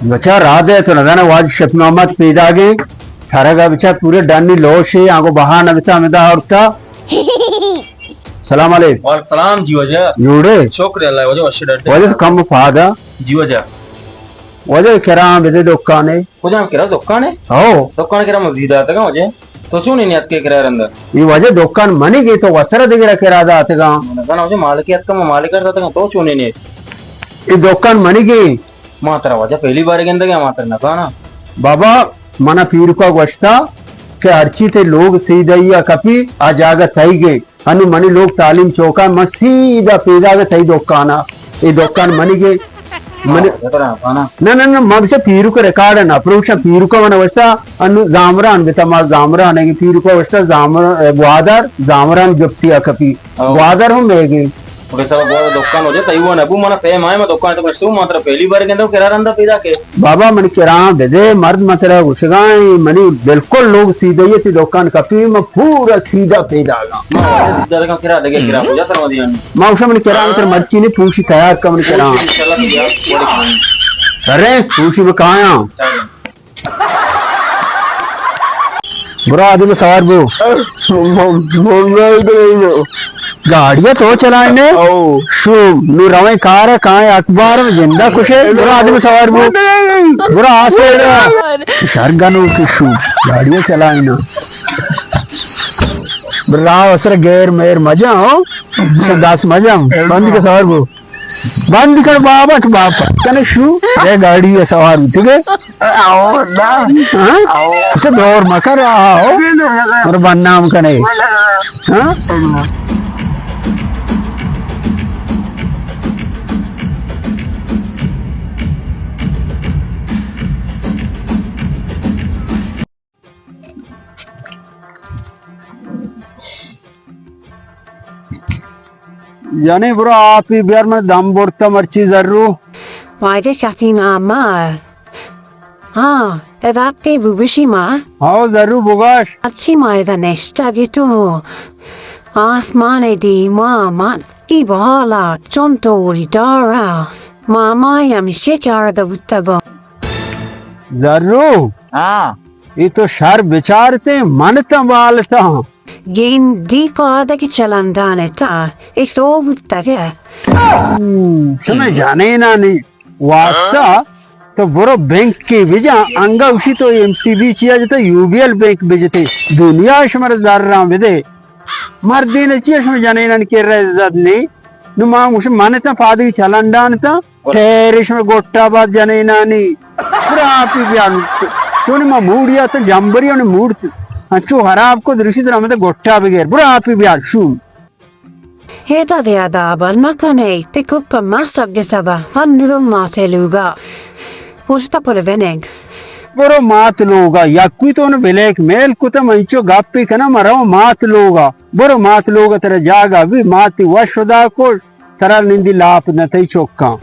بچا، راہ دے، تو نزانا واجہ شفیع محمد پیداگیں، سرگا بچا پورے ڈنی لوشے، آنگو بہا نبتا مدا اورتا۔ سلام علیک۔ وعلیکم سلام جی واجہ۔ جوڑے؟ شکر اللہ واجہ، وش ڈڈے۔ واجہ تو کم پادا۔ جی واجہ۔ واجہ کرا بدے دکانے۔ کجام کرا دکانے؟ ہو۔ دکان کرا مزید آتگا واجہ۔ تو چون نیت کے کرا رندا؟ یہ واجہ دکان منی گے تو وسرا دگرا کرا داتگا۔ نزانا واجہ مالکی اتکا ما مالک کر داتگا تو چون نیت؟ یہ دکان منی گے۔ ما ترا واجہ پہلی بار گندگا، ما ترا نزانا۔ بابا، منا پیرکا گوشتا کہ ہرچی تے لوگ سیدھائی آ کپی، آ جاگہ تئی گے۔ انو منی لوگ تعلیم چوکا، من سیدھا پیداگ تئی دکانا۔ اے دکان منی گے۔ منی واجہ ترا نزانا۔ نہ، نہ، نہ، ما بچا پیرک ریکارڈ نہ پروشا، پیرکا منا گوشتا، انو زامران بتا، ما زامران ہے کہ پیرکا گوشتا، زامر-، گوادر، زامران گپتی آ کپی۔ او۔ گوادر ہم ہے گے۔ اوکے، سب بہت دکان ہو جائے، تیو نہ بو، منا فہم آئے، ما دکان تو سو، ما ترا پہلی بار گندو، کرا رندا پیدا کے۔ بابا، من کرا بدے، مرد ما ترا گوشگائیں، منی بالکل لوگ سیدھے یہ تی دکان کپی، ما پورا سیدھا پیدا گا۔ ما سیدھا دکان کرا دگے، کرا ہو جا ترا دیان۔ ما اسا من کرا تر مرچی نے پوشی تیار کا من کرا۔ انشاءاللہ تو یار، بڑے۔ ارے، پوشی میں کہاں؟ برو آدم سوار بو۔ گاڑی تو چلائینے؟ او۔ شو، نو رویں کار کائیں اخبار زندہ کشے، برو آدم سوار بو۔ برو آسے۔ شرگنو کہ شو، گاڑی چلائینا۔ برو راہ اسر گیر میر مجا ہو۔ داس مجا۔ بند کے سوار بو۔ بند کر بابا، تو باپ کنے شو، اے گاڑی ہے سوار، ٹھیک ہے؟ آؤ، نہ۔ ہاں؟ آؤ۔ اسے دور مکر، آؤ۔ اور بدنام کنے۔ ہاں؟ یعنی برو آپی بیار، من دم برتا مرچی زرو۔ واجہ شفیع محمد۔ ہاں، ادا تے بگوشی ما۔ ہاں، زرو بگوش۔ مرچی ما ادا نشتگی تو۔ آسمان دیما، ماتکی بالا، چون توری دارا۔ ماما ہمیشہ چارگا بوتگا۔ زرو۔ ہاں۔ اے تو شر بچارتے، من تاں بالتاں۔ گیندی پادگی چلندان تا، اے تو بوتگے۔ ہم، شمے جنینانی واسطہ تو برو بینک کے بجا، انگا اشی تو ایم سی بی چیا جتا، یو بی ایل بینک بجتے۔ دنیا شمر زراں بدے۔ مردین چیا شمے جنینان کے عزت نہیں۔ نو ما مش-، من تاں پادگی چلندان تا۔ ٹیرش میں گٹا بات جنینانی۔ برو آپی بیار۔ چونی ما موڑی آتا جمبری انو موڑ انچو خراب کو درشی در آمده گٹا بگیر۔ برو آپی بیار شو۔ ہیدا دیا دابل مکنے، تے کپ ماسک گسبا، ہن رو ماسے لوگا۔ پوشتا پر ونگ۔ برو مات لوگا، یکوی تو انو بلیک میل کتا، من انچو گپی کنا، مرو مات لوگا۔ برو مات لوگا، ترا جاگا بھی ماتی وش خدا کش۔ ترا نندی لاپ نہ تئی چکاں۔